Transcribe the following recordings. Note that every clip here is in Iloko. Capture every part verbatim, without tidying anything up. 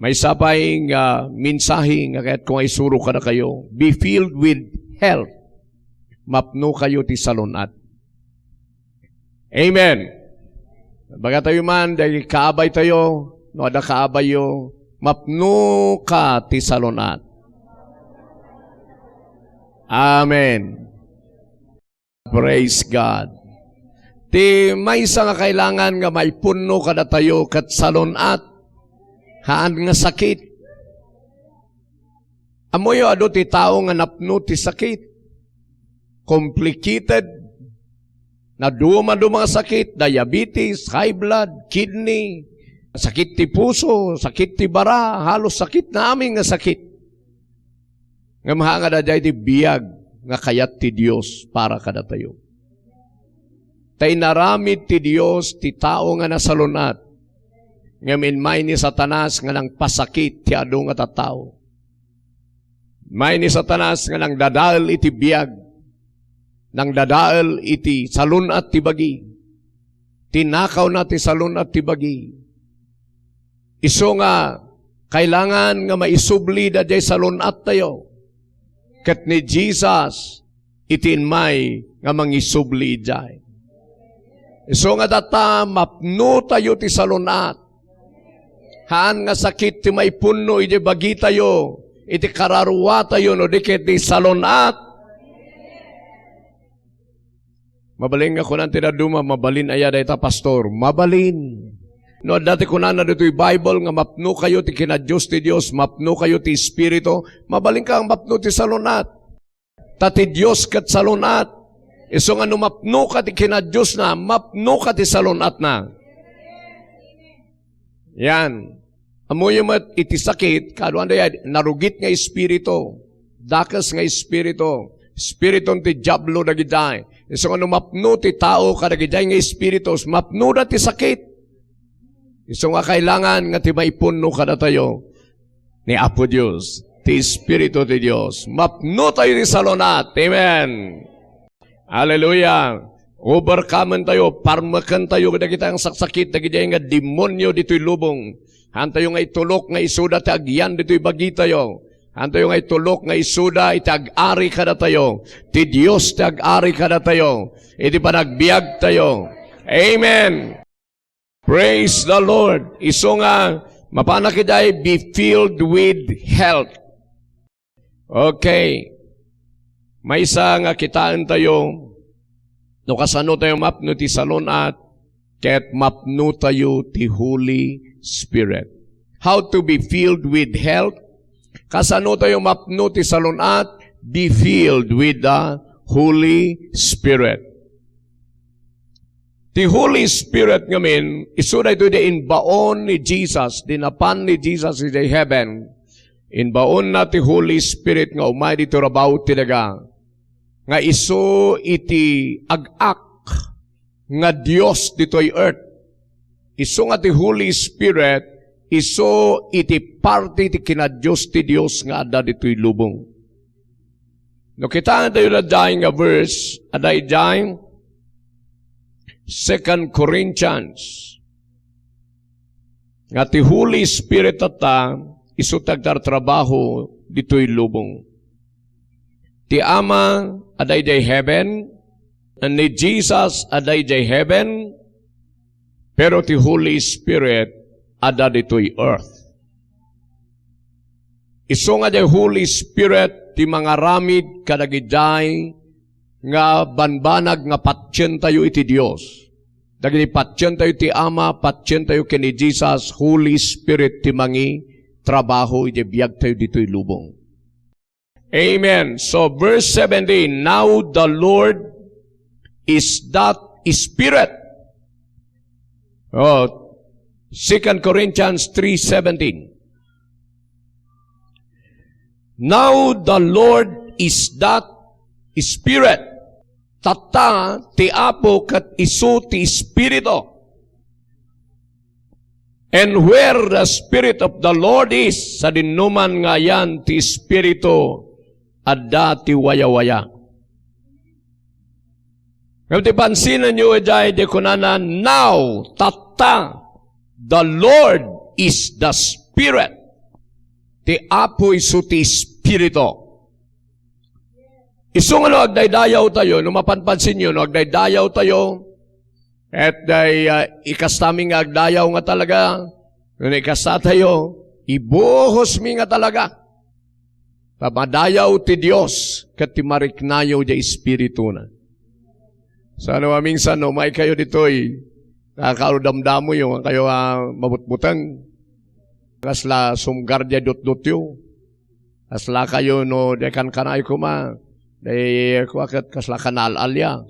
Maysa pay nga mensahe nga kayatko nga isuro kadakayo, be filled with health. Mapnokayo ti salun-at. Amen. Bagatayo man, dagiti kaabaytayo, no adda kaabayyo, mapnoka ti salun-at. Amen. Praise God. Ti maysa nga kailangan nga maipunno kadatayo ket salun-at, haan nga sakit. Ammoyo, adu ti tao nga napno ti sakit. Complicated. Nadumaduma nga sakit, diabetes, high blood, kidney, sakit ti puso, sakit ti bara, halos sakit na amin nga sakit. Ngem haan nga daydiay ti biag nga kayat ti Dios para kadatayo. Ta inaramid ti Dios ti tao nga nasalun-at, ngem immay ni Satanas nga nangpasakit ti adu nga tattao. Immay ni Satanas nga nangdadael iti biag, nangdadael iti salun-at ti bagi. Tinakawna ti salun-at ti bagi. Isu nga kailangan nga maisubli daydiay salun-attayo. Ket ni Jesus iti immay nga mangisubli idiay. Isu nga data, mapnotayo ti salun-at. Haan nga sakit ti maipunno iti bagitayo, iti kararuatayo, no di ket ti salun-at. Mabalin nga kunan ti dadduma, "Mabalin aya dayta, Pastor?" Mabalin. No adda ti kunana ditoy Bible nga mapnokayo ti kinadios ti Dios, mapnokayo ti Espiritu, mabalinka nga mapno ti salun-at. Ta ti Dios ket salun-at. Isu nga no mapnoka ti kinadiosna, mapnoka ti salun-atna. Yan. Ammoyo met iti sakit, kaduanda yan, narugit nga espiritu, dakes nga espiritu, espiritu ti Diablo dagidiay. Isu nga no mapno ti tao kadagidiay nga espiritus, mapnoda ti sakit. Isu nga kailangan nga ti maipunno kadatayo ni Apo Dios, ti Espiritu ti Dios. Mapnotayo ti salun-at. Amen. Hallelujah. Overcome-entayo, parmekentayo dagiti nga saksakit, dagiti nga demonio ditoy lubong. Haantayo nga itulok nga isuda ti agyan ditoy bagitayo. Haantayo nga itulok nga isuda iti ag-ari kadatayo. Ti Dios ti ag-ari kadatayo. Iti panagbiagtayo. Amen. Praise the Lord. Isu nga, mapanak idiay, be filled with health. Okay. Maysa nga kitaentayo, no kasano tayo mapno ti salun-at, ket mapno tayo ti Holy Spirit. How to be filled with health? Kasano tayo mapno ti salun-at? Be filled with the Holy Spirit. Ti Holy Spirit ngamin, isu daytoy di inbaon ni Jesus, di napan ni Jesus idiay heaven. Inbaonna ti Holy Spirit nga umay ditoy rabaw ti daga, nga isu iti ag-ak nga Dios ditoy earth. Isu nga ti Holy Spirit, isu iti parti ti kinadios ti Dios nga adda ditoy lubong. No kitaentayo daydiay nga verse, adda idiay Second Corinthians, nga ti Holy Spirit tatta, isu ti agtartrabaho ditoy lubong. Ti Ama adda idiay heaven, ni Jesus adda idiay heaven, pero ti Holy Spirit adda ditoy earth. Isu nga diay Holy Spirit ti mangaramid kadagidiay nga banbanag nga patientayo iti Dios. Dagiti patientayo ti Ama, patientayo ken ni Jesus, Holy Spirit ti mangitrabaho iti biagtayo ditoy lubong. Amen. So, verse seventeen, "Now the Lord is that Spirit." Oh, Second Corinthians three seventeen. "Now the Lord is that Spirit." Tatta, ti Apo ket isu ti Espiritu. "And where the Spirit of the Lord is," sadinoman nga ayan ti Espiritu, adda ti wayawaya. Ngem ti pansinenyo idiay, di kunana, "Now, tatta, the Lord is the Spirit." Ti Apo isu ti Espiritu. Isu nga no agdaydayaw tayo, no mapanpansin yo, no agdaydayaw tayo, et day, ah, ikastami nga agdayaw nga talaga, no ikasta tayo, ibuhosmi nga talaga. Ta madayaw ti Dios ket ti mariknayo diay Espirituna. Saan a maminsan, no, umay kayo ditoy, nakakadamdamo yo, kayo, ah, mabutbuteng. Kasla sumgar diay dutdutyo. Kasla kayo no, diay kankanayo koma. Diay, kua ket kasla kanal-alia.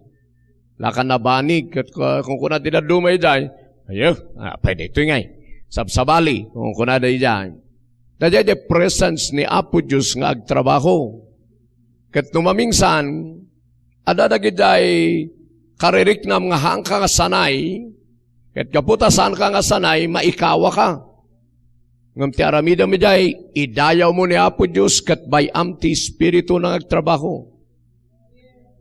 La ka nabanig, ket kua, kun kuna ti dadduma idiay, "Ayo, ah, pwede ito ngay. Sabsabali," kun kuna da idiay. Daydiay diay presence ni Apo Dios nga agtrabaho. Ket no maminsan, adda dagidiay kaririknam nga haanka nga sanay, ket gapu ta saanka nga sanay, maikawaka. Ngem ti aramidem idiay, idayawmo ni Apo Dios ket bay-am ti Espirituna nga agtrabaho.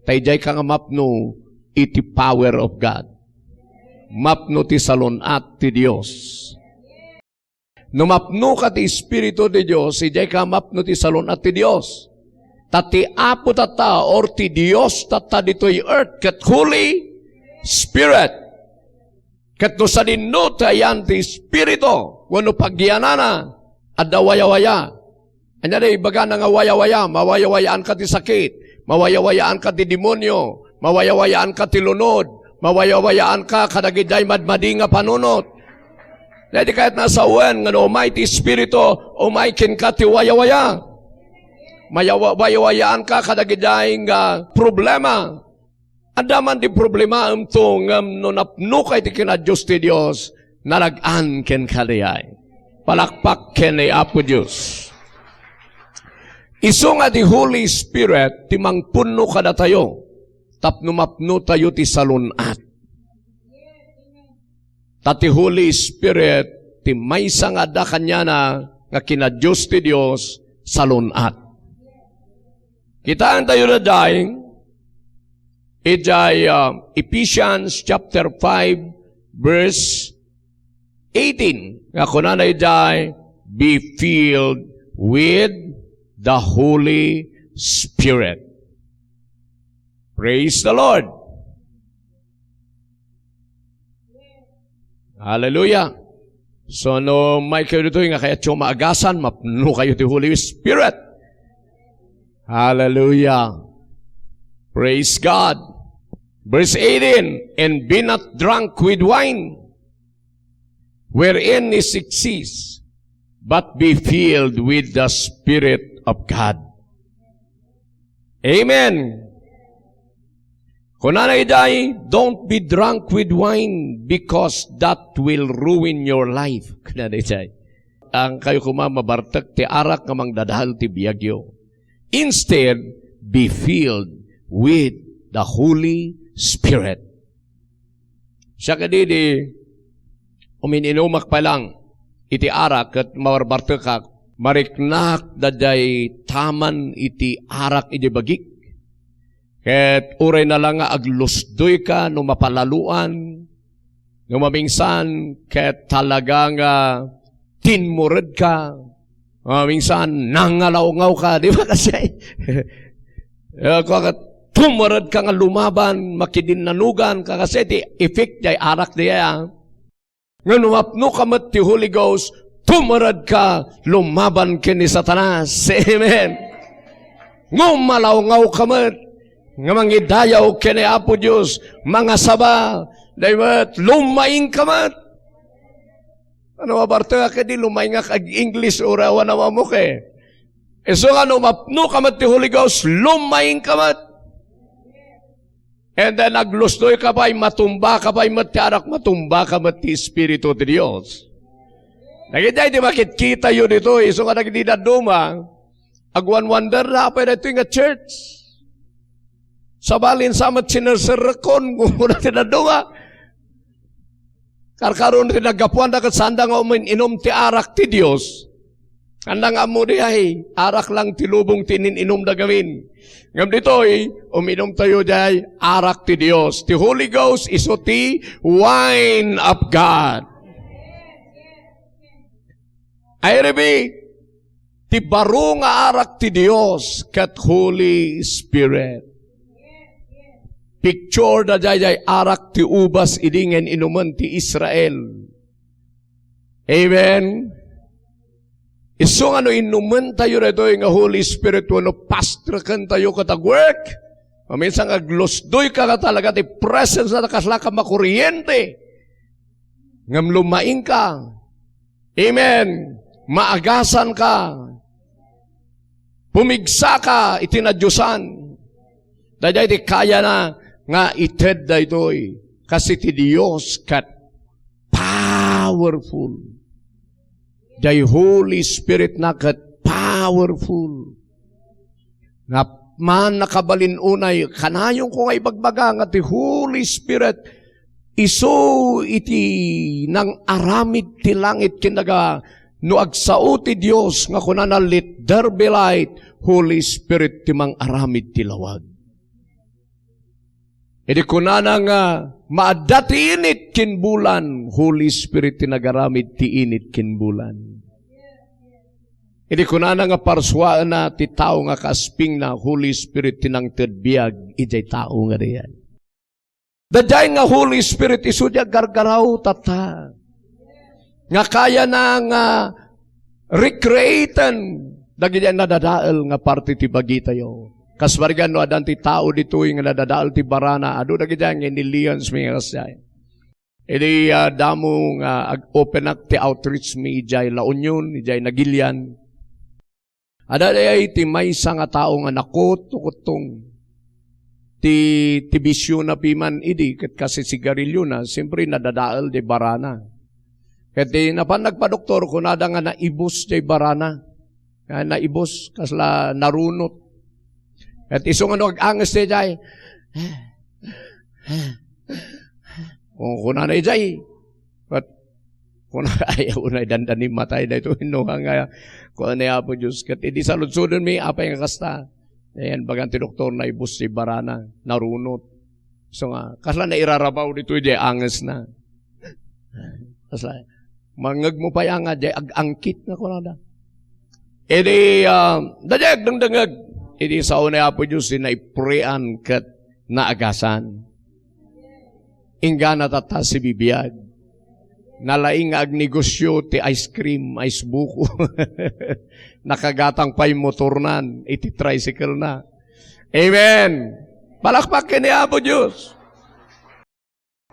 Ta idiay ka nga mapno iti power of God. Mapno ti salun-at ti Dios. No mapno ka ti Espiritu ti Dios, idiay ka mapno ti salun-at ti Dios. Ta ti Apo tatta, or ti Dios tatta ditoy earth, ket Holy Spirit. Ket no sadino ti ayan ti Espiritu, wenno pagyanana, adda wayawaya. Ania ti ibagana nga wayawaya? Mawayawayaanka ti sakit, mawayawayaanka ti demonio, mawayawayaanka ti lunod, mawayawayaanka kadagidiay madmadi nga panunot. Daydi kayat nasawen nga no umay ti Espiritu, umay kenka ti wayawaya. Mayawa-, wayawayaanka kadagidiay nga problema. Adda man ti problemaemto, ngem no napnoka iti kinadios ti Dios, narag-an kenka diay. Palakpak ken ni Apo Dios. Isu nga ti Holy Spirit ti mangpunno kadatayo tapno mapnotayo ti salun-at. Ta ti Holy Spirit ti maysa nga adda kaniana nga kinadios ti Dios, salun-at. Kitaentayo daydiay, idiay, ah, Ephesians chapter five, verse eighteen. Nga kunana idiay, "Be filled with the Holy Spirit." Praise the Lord. Hallelujah. So, no umay kayo ditoy nga kayatyo maagasan, mapno kayo ti Holy Spirit. Hallelujah. Praise God. Verse eighteen, "And be not drunk with wine, wherein is excess, but be filled with the Spirit of God." Amen. Kunana idiay, "Don't be drunk with wine, because that will ruin your life." Kunana idiay, "Haan kayo koma mabartek ti arak nga mangdadael ti biagyo. Instead, be filled with the Holy Spirit." Siak idi, umin-inumak pay lang iti arak ket mabarbartekak, mariknak daydiay taman iti arak idiay bagik. Ket uray na lang nga aglusdoyka no mapalaluan, no maminsan ket talaga nga tinmuredka, maminsan nangalawngaw ka, di ba kasi? Eh, kua ket tummuredka nga lumaban, makidinnanugan ka kasi ti effect diay arak diay, ah. Nga no mapnoka met ti Holy Ghost, tummuredka lumaban ken ni Satanas. Amen. Ngumalawngaw ka met nga mangidayaw ken ni Apo Dios, mangasaba, dayta met, lumaing ka met. Ano, mabartek a kadi lumaing ak ag-English, urawan a mamok eh. Isu nga no mapnoka met ti Holy Ghost, lumaing ka met. And then, aglusdoyka pay, matumbaka pay met ti arak, matumbaka met ti Espiritu ti Dios. Dagiti ay di makitkitayo ditoy, isu nga dagiti dadduma, agwanwanderda pay daytoy nga church. Sabalin sa met sinerserrekon, kuna ti dadduma. Karkaron ti naggapuanda ket saanda nga umin-inum ti arak ti Dios. Anda nga ammo diay, arak lang ti lubong ti inin-inumda gamin. Ngem ditoy, uminumtayo diay arak ti Dios. Ti Holy Ghost isu ti wine of God. I repeat, Ti baro nga arak ti Dios ket Holy Spirit. Picture daydiay arak ti ubas idi nga inumen ti Israel. Amen? Isu nga no inumentayo daytoy nga Holy Spirit wenno pastrekentayo ket agwork, maminsan aglusdoyka nga talaga ti presence na kasla ka makuriente. Ngem lumaingka. Amen. Maagasanka. Pumigsaka iti nadiosan. Daydiay ti kayana nga ited daytoy. Kas iti Dios ket powerful. Diay Holy Spirit na ket powerful. Nga man nakabalin unay, kanayonko nga ibagbaga nga ti Holy Spirit isu iti nang-aramid ti langit ken daga no agsao ti Dios nga kunana, "Let there be light," Holy Spirit ti mang-aramid ti lawag. Idi kunana nga, "Maadda ti init ken bulan," Holy Spirit ti nagaramid ti init ken bulan. Idi kunana nga parsuaenna ti tao nga kaaspingna, Holy Spirit ti nangted biag idiay tao nga diay. Daydiay nga Holy Spirit isu ti aggargaraw tatta. Nga kayana nga recreaten dagiti nadadael nga parte ti bagitayo. Kas bargan no adan ti tao ditoy nga nadadael ti barana, adu dagiti nga inilians mi nga kasdiay. Idi, ah, damo nga ag-openak ti outreach mi idiay La Union, idiay Nagilian. Adda dayay ti maysa nga tao nga nakuttukuttong ti, ti bisiona piman idi ket kas sigariliona, siempre nadadael diay barana. Ket di napan nagpadoktor, kunada nga naibus diay barana. Ah, naibus, kasla narunot. Ket isu nga no ag-anges diay, o kunana idiay, ket kuna, ay, unay dandani matay daytoy, no, nga, kuan ni Apo Dios. Ket idi saludsodenmi, apay nga kasta? Ayan, bagan ti doktor, naibus ti barana, narunot. So nga, kasla nairarabaw ditoy diay angesna. Kasla, mangngegmo pay nga, diay ag-angkit nga kunada. Idi, ah, daydiay agdengdengngeg, idi sao ni Apo Dios, di naiprean ket naagasan. Inggana tatta sibibiag. Nalaing nga agnegosio ti ice cream, ice buko. Nakagatang pay motornan iti tricycle na. Amen. Palakpak ken ni Apo Dios.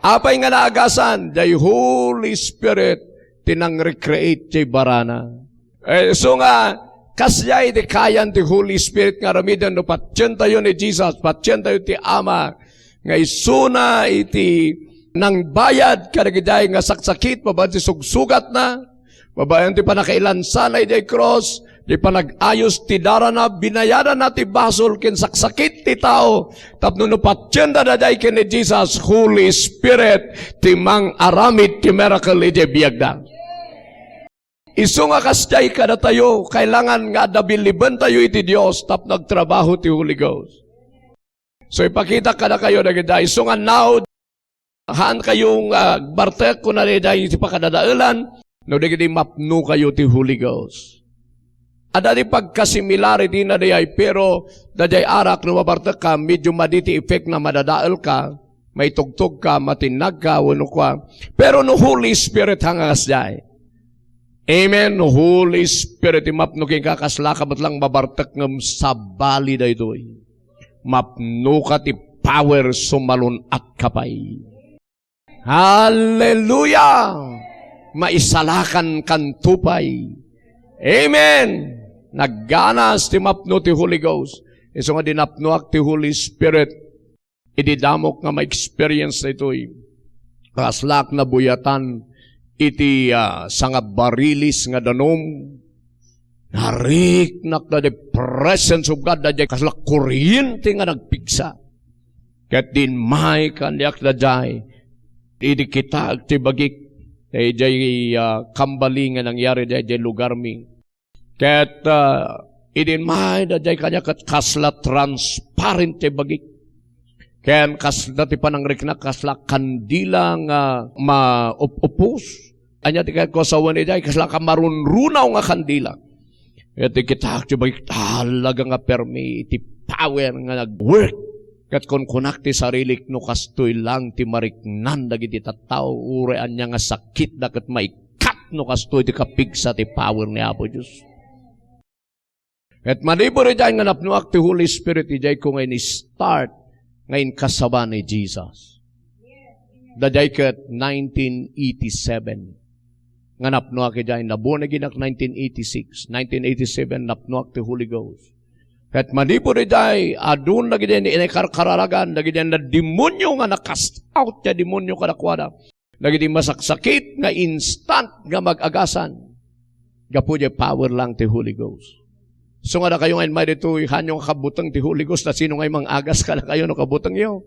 Apay nga naagasan? Diay Holy Spirit ti nang-recreate diay barana. Eh, so nga, kasdiay ti kayan ti Holy Spirit nga aramiden no patientayo ni Jesus, patientayo ti Ama, nga isuna iti nangbayad kadagiti nga saksakit babaen ti sugsugatna, babaen ti pannakailansana idiay krus, ti panag-ayos ti darana, binayadanna ti basol ken saksakit ti tao, tapno no patienda daydiay ken ni Jesus, Holy Spirit ti mang-aramid ti miracle idiay biagda. Isu nga kasdiay kadatayo, kailangan nga adda billibentayo iti Dios tapno agtrabaho ti Holy Ghost. So, ipakitak kadakayo dagita, isu nga now, haan kayo nga agbartek, kuna daydiay ti pakadadaelan, no dagiti mapno kayo ti Holy Ghost. Adda di pagkasimilar iti na dayay, pero dayay arak no mabartek ka, medyo madi ti effect na madadael ka, maitugtog ka, matinnag ka, wenno kua. Pero no Holy Spirit, hangas jay. Amen. No Holy Spirit, imapno kenka, kasla ka met lang mabartek ngem sabali daytoy. Mapnoka ti power, sumalun-at ka pay. Hallelujah! Maisalakan kanto pay. Amen! Nagganas ti mapno ti Holy Ghost. Isu nga dinapnoak ti Holy Spirit. Idi damok nga ma-experience daytoy, kaslak nabuyatan iti, ah, sangabarilis nga danum. Nariknak na the presence of God, daydiay kasla kuryente nga nagpigsa. Ket dinmay kaniak daydiay, idi kitaek ti bagik, daydiay, ah, kambali nga nangyari daydiay lugarmi. Ket, ah, idinmay daydiay kaniak ket kasla transparent ti bagik. Ken kasla ti panangriknak, kasla kandila nga maupupos. Ania ti kayatko a sawen idiay? Kasla ka marunrunaw nga kandila. Ket ti kitak ti bagik talaga nga permi iti power nga nag-work. Ket kunkunak ti sarilik, no kastoy lang ti mariknan dagiti tattao, uray ania nga sakitda ket maikkat no kastoy ti kapigsa ti power ni Apo Dios. Ket manipud idiay nga napnoak ti Holy Spirit, idiay ko nga in-start nga inkasaba ni Jesus. Daydiay ket nineteen eighty-seven nga napnoak idiay, na-born again ak nineteen eighty-six. Nineteen eighty-seven, napnoak ti Holy Ghost. Ket manipud idiay, adun dagiti ni-, naikarkararagan, dagiti nademonio nga na-cast out ti demonio kadakuada. Dagiti masaksakit nga instant nga mag-agasan. Gapu diay power lang ti Holy Ghost. So nga dakayo nga immay ditoy, haanyo nga kabuteng ti Holy Ghost, ta sino nga mang-agas kadakayo no kabutengyo?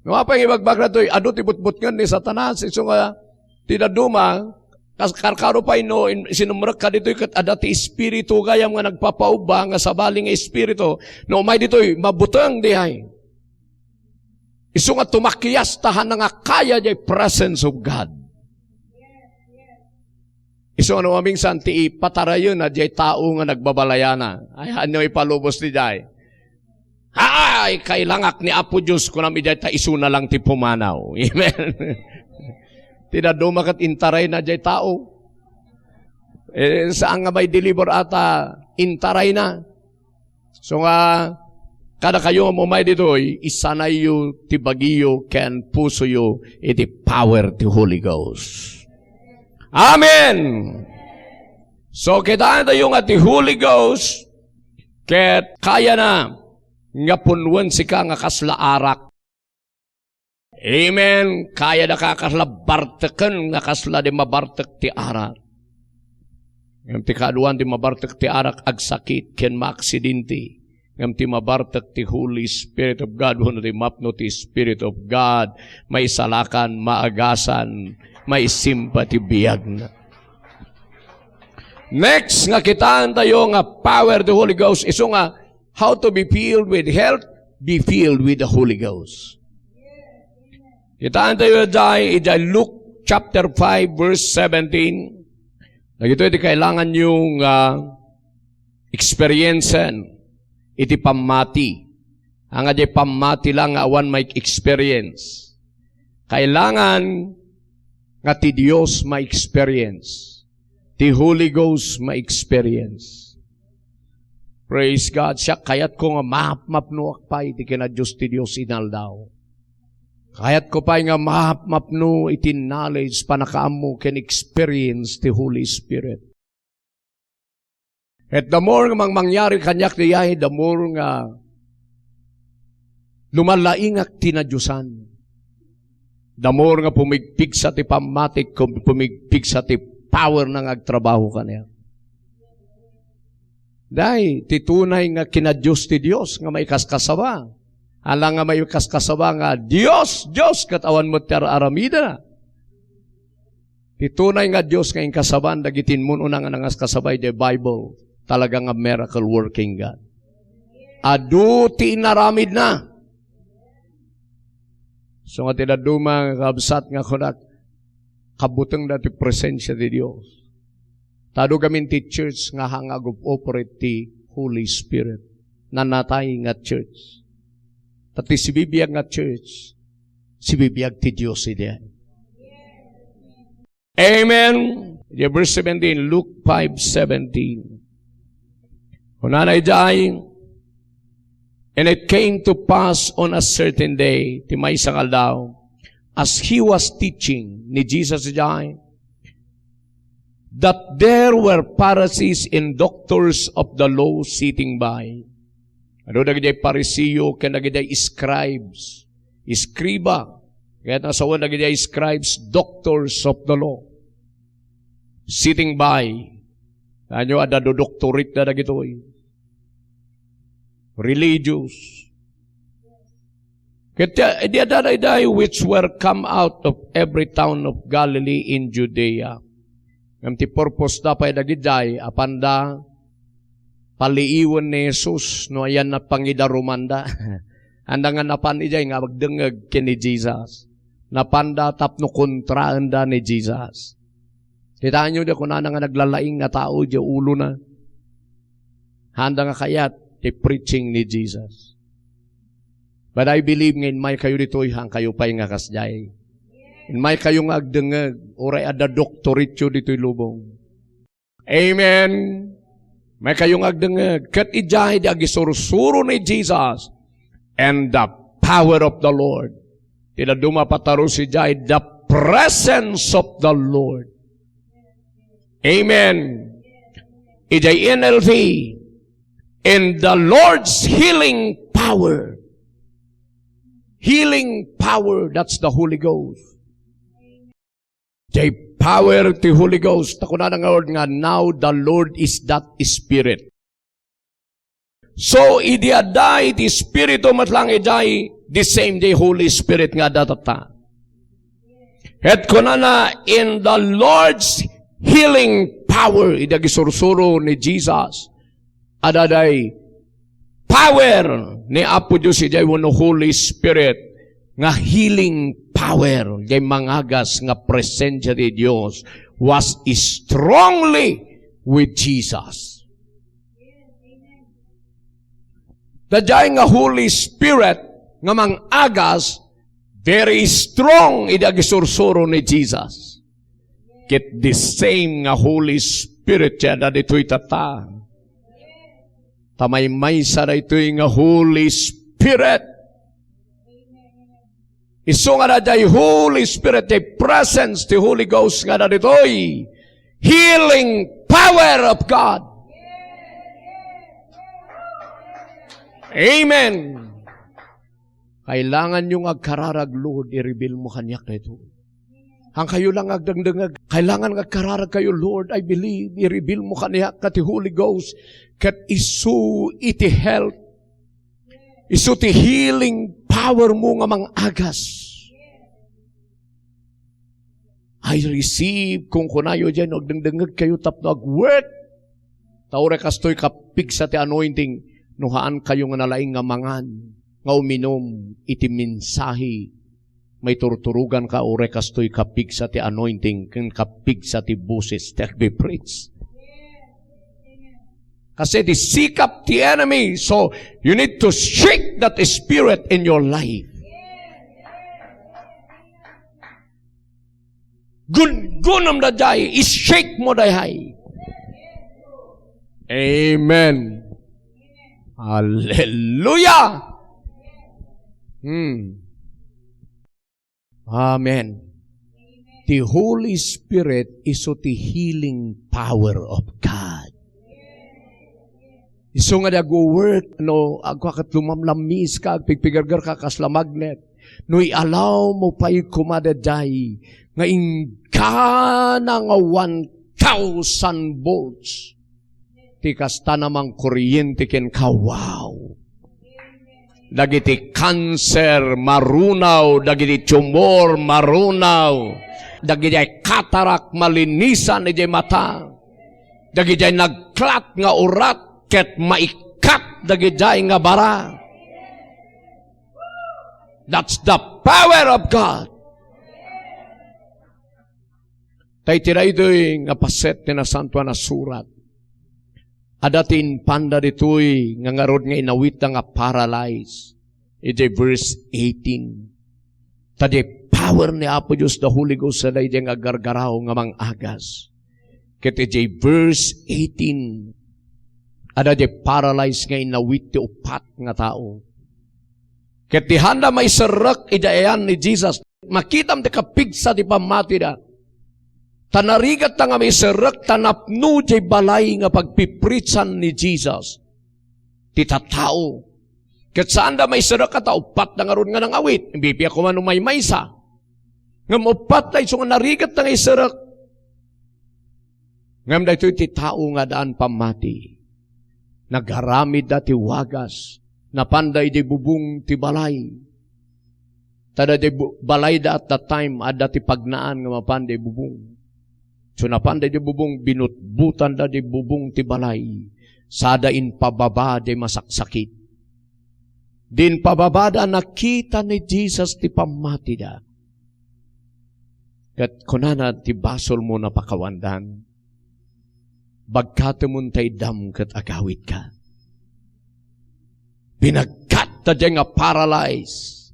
No apay nga ibagbagna ditoy, adu ti butbutngen ni Satanas, isu nga ti dadduma, kas-, karkaro pay no in-, sinumrekka ditoy ket adda ti espiritu gayam nga nagpapaubba nga sabali nga espiritu, no umay ditoy, mabuteng diay. Isu nga tumakias ta haanna nga kaya diay presence of God. Isu nga no mamingsan ti ipatarayenna diay tao nga nagbabalayana. Ay, haanyo ipalubos ti diay. Ay, kailangak ni Apo Dios, kunam idiay ta isuna lang ti pumanaw. Amen. Ti dadduma ket intarayna diay tao. Eh, saan nga may deliver ata intarayna. So nga, kadakayo nga umay ditoy, isanayyo ti bagiyo ken pusoyo iti power ti Holy Ghost. Amen! So, kitaentayo nga ti Holy Ghost, ket kayana nga punnoen sika nga kasla arak. Amen. Kayada ka kasla barteken nga kasla di mabartek ti arak. Ngem ti kaaduan ti mabartek ti arak, agsakit ken maaksidente. Ngem ti mabartek ti Holy Spirit of God, wenno ti mapno ti Spirit of God, maisalakan, maagasan, maisimpa ti biagna. Next nga kitaentayo nga power ti Holy Ghost, isu nga how to be filled with health, be filled with the Holy Ghost. Kitaentayo diay, idiay Luke chapter five, verse seventeen. Dagitoy ti kailanganyo nga experiencean iti pammati. Ania diay pammati lang nga awan may experience. Kailangan nga ti Dios ma-experience. Ti Holy Ghost ma-experience. Praise God. Siak, kayatko nga mapmapnoak pay iti kinadios ti Dios inaldaw. Kayatko pay nga mapmapno iti knowledge, pannakaammo, ken experience ti Holy Spirit. Ket the more nga mangmangyari kaniak diay, the more nga lumalaingak ti nadiosan. The more nga pumigpigsa ti pammatik, kum-, pumigpigsa ti power na nga agtrabaho kaniak. Diay, ti tunay nga kinadios ti Dios nga maikaskasaba. Ala nga maikaskasaba nga Dios, Dios, ket awan met ti ar-aramidna. Ti tunay nga Dios nga inkasaban dagiti immun-una nga nangaskasaba iti Bible, talaga nga miracle working God. Adu ti inaramidna. So nga ti dadduma nga kabsat nga kunak, kabutengda ti presensia ti Dios. Ta adu gamin ti church nga hangag-operate ti Holy Spirit. Nanatay nga church. Ta ti sibibiag nga church, sibibiag ti Dios idi. Amen. Di verse seventeen, Luke five seventeen. Kunana idiay, "And it came to pass on a certain day," ti maysa nga aldaw, "as he was teaching," ni Jesus idiay, "that there were Pharisees and doctors of the law sitting by." Adu dagiti Pariseo ken dagiti scribes, eskriba, ket nasawen dagiti scribes, doctors of the law, sitting by. Ano, adda do doctorate na dagitoy. Religious. Ket ti, di adda daydiay which were come out of every town of Galilee in Judea. Ngem ti purpose da pay dagidiay, apanda paliiwen ni Jesus no ayan napangidarumanda. Anda nga napan idiay nga agdengngeg ken ni Jesus. Napanda tapno kontraenda ni Jesus. Kitaenyo di kunana nga naglalaing nga tao di ulona. Haanda nga kayat ti preaching ni Jesus. But I believe nga inmaykayo ditoy, haankayo pay nga kasdiay. Inmaykayo nga agdengngeg, uray adda doktorateyo ditoy lubong. Amen. Maykayo nga agdengngeg. Ket idiay di agisursuro ni Jesus and the power of the Lord. Ti dadduma a patarusen idiay, the presence of the Lord. Amen. Idiay N L T, in the Lord's healing power. Healing power, that's the Holy Ghost. Jay power ti Holy Ghost. Ta kunana nga word nga, "Now the Lord is that Spirit." So, idi adda iti Espiritu met lang idiay, the same day Holy Spirit nga adda tatta. Ket kunana, in the Lord's healing power, idi agisursuro ni Jesus, adda day power ni Apo Dios idiay wenno Holy Spirit nga healing power, jay mangagas nga presensia ti Dios was strongly with Jesus. Daydiay nga Holy Spirit nga mangagas, very strong idi agisursuro ni Jesus. Ket the same nga Holy Spirit ti adda ditoy tatta. Ta maymaysa daytoy nga Holy Spirit. Isu nga adda jay Holy Spirit, jay presence ti Holy Ghost nga adda ditoy. Healing power of God. Amen. Kailanganyo nga agkararag, "Lord, i-reveal mo kaniak daytoy." Haankayo lang agdengdengngeg. Kailangan nga agkararag kayo, "Lord, I believe, i-reveal mo kaniak ket ti Holy Ghost, ket isu iti health, isu ti healing power mo nga mangagas." I receive, kunkunayo diay no agdengdengngeg kayo tapno agwet. Ta uray kastoy kapigsa ti anointing, no haankayo nga nalaing nga mangan, nga uminum iti mensahe, maiturturoganka uray kastoy kapigsa ti anointing, ken kapigsa ti boses ti agpipreach. Kasi di sikap ti enemy, so you need to shake that spirit in your life. Gungunam daydiay, i-shake mo dayhay. Amen. Hallelujah. Hmm. Amen. The Holy Spirit is the healing power of God. Isu nga di agwo-work, no, agwa ket lumamlammis ka, agpigpigerger ka kasla magnet. No i-allow mo pay koma daydiay, nga inggana nga one thousand volts. Ti kasta na mangkoriente kenka, wow. Dagiti cancer, marunaw, dagiti tumor, marunaw, dagiti cataract, malinisan idiay mata. Dagiti nagklat nga urat ket maikkat dagiti nga bara. That's the power of God. Tay ti daytoy nga paset ti Nasantoan a Surat. Adda ti impanda ditoy nga ngarud nga inawitda nga paralyzed. Iti verse eighteen. Ta di power ni Apo Dios, the Holy Ghost, adda iti nga aggargaraw nga mangagas. Ket iti verse eighteen, adda di paralyzed nga inawit ti upat nga tao. Ket di handa maiserrek iti ayan ni Jesus. Makitam ti kapigsa ti pammatida. Ta narigatta nga maiserrek, ta napno diay balay nga pagpipreachan ni Jesus ti tattao. Ket saanda maiserrek a ta uppat da ngarud nga nangawit. Bibiag koma no maymaysa. Ngem uppat da isu nga narigatta nga iserrek. Ngem daytoy ti tao nga addaan pammati. Nagaramidda ti wagas. Napanda idiay bubong ti balay. Ta daydiay bu-, balayda at that time, adda ti pagnaan nga mapanda idiay bubong. So, napanda idiay bubong, binutbutanda idiay bubong ti balay. Sada impababa diay masaksakit. Di impababada, nakita ni Jesus ti pammatida. Ket kunana ti basolmo a pakawandan, "Bagkatemon ta iddam ket agawitka." Binagkat daydiay nga paralyzed.